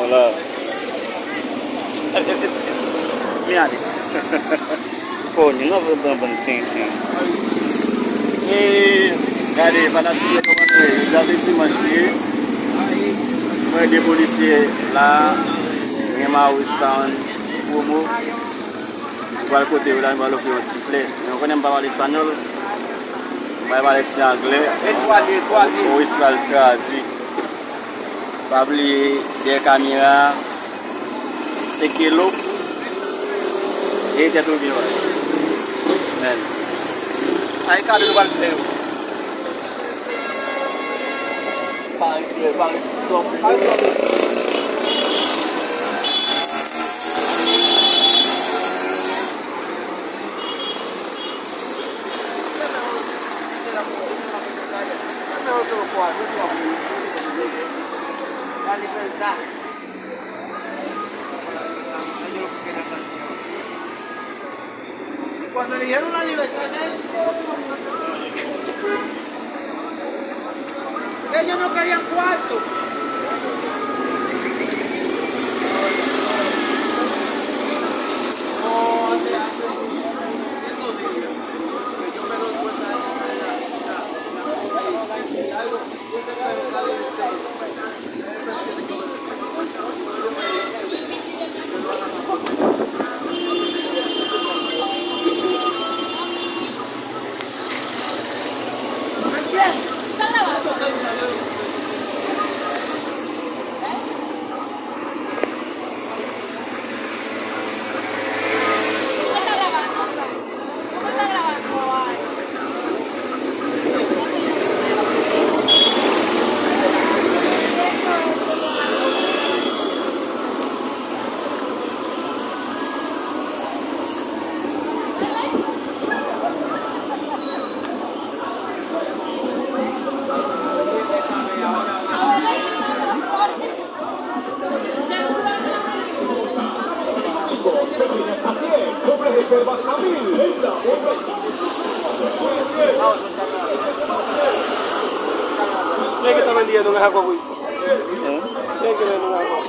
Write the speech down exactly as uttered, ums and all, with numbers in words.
La. Men ale. Fò ni nan bann bann tenten. E gade, fanatik yo, kòman nou ye? Jodi a se dimanch li ye. Mwen de polisye la, gen Maui Sound promo. Mwen pral kote yo la, mwen pral ofri yon ti flè. Men w konnen m pa pale espanyòl. Mwen pale ti anglè. Etwale, etwale. Maurice pral tradui. Pa bliye, dèyè kamera a, se Kelo. E tèt ou byen wè. Men. Ay, kado nou pral fè yo. Pa rive, pa rive. Ellos no querían cuarto. Tiene que estar vendida en una agua, güey. Tiene que vender una agua.